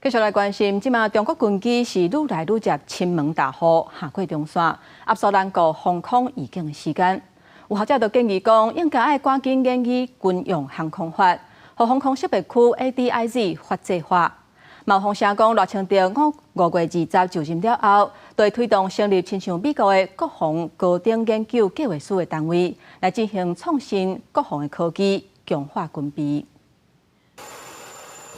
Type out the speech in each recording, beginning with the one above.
繼續來關心，這馬中國軍機是愈來愈捷侵門踏戶，下過中線，壓縮咱國防空預警的時間。有學者就建議講，應該愛趕緊研擬軍用航空法，予防空識別區 ADIZ 法制化。嘛有風聲講，賴清德5月20就任了後，會推動成立親像美國的國防高等研究計劃署的單位，來進行創新國防的科技，強化軍備。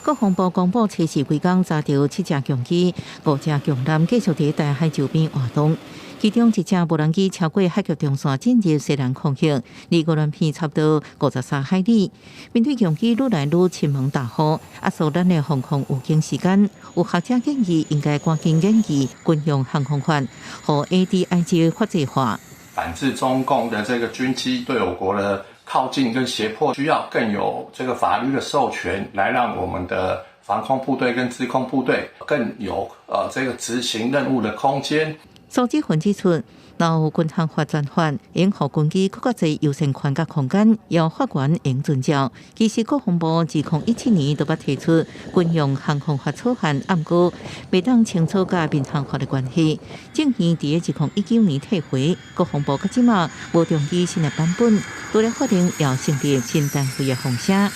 國防部公布，測試規工查著七架共機、五架共艦繼續佇台海周邊活動，其中一架無人機超過海峽中線進入西南空域，離鵝鑾鼻差不多53海里。面對共機愈來愈侵門踏戶，壓縮咱的防空預警時間，有學者建議應該趕緊研擬軍用航空法，予 ADIZ 法制化。反制中共的這個軍機對我國的靠近跟脅迫，需要更有這個法律的授權，來讓我們的防空部隊跟制空部隊更有這個執行任務的空間。蘇志雲指出，若有軍航法專法，應予軍機閣較濟優先權佮空間，由法院應遵照。其實國防部2017年就捌提出軍用航空法草案，毋過未當清楚佮民航法的關係。政院佇2019年退回，國防部到這馬無重擬新的版本，除了法定要成立新單位的風聲。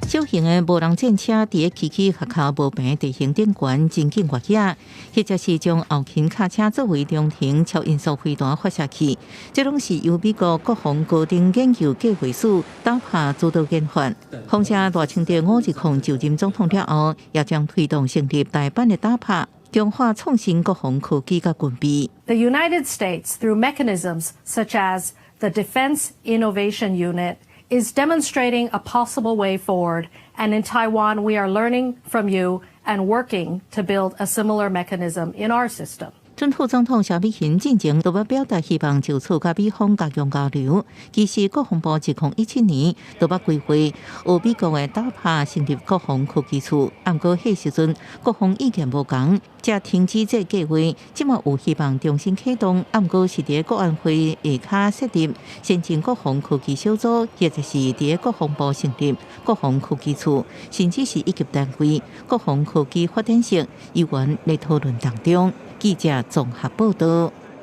小型的無人戰車佇咧崎嶇跤跤無平地形頂懸真緊越野，或者是將後勤卡車作為中程超音速飛彈發射器，這攏是由美國國防高等研究計劃署DARPA主導研發。風聲賴清德520就任總統了後，也將推動成立台版的DARPA，強化創新國防科技佮軍備。 The United States, through mechanisms such as the Defense Innovation Unit, is demonstrating a possible way forward. And in Taiwan, we are learning from you and working to build a similar mechanism in our system. 準副總統蕭美琴進前都捌表達希望就此佮美方加強交流。其實國防部2017年都捌規劃，予美國的DARPA成立國防科技處，毋過彼時陣各方意見無仝，才停止這個計劃。這馬有希望重新啟動，毋過是佇國安會下跤設立先進國防科技小組，或者是佇國防部成立國防科技處，甚至是一級單位國防科技發展室，猶原咧討論當中。記者綜合報道。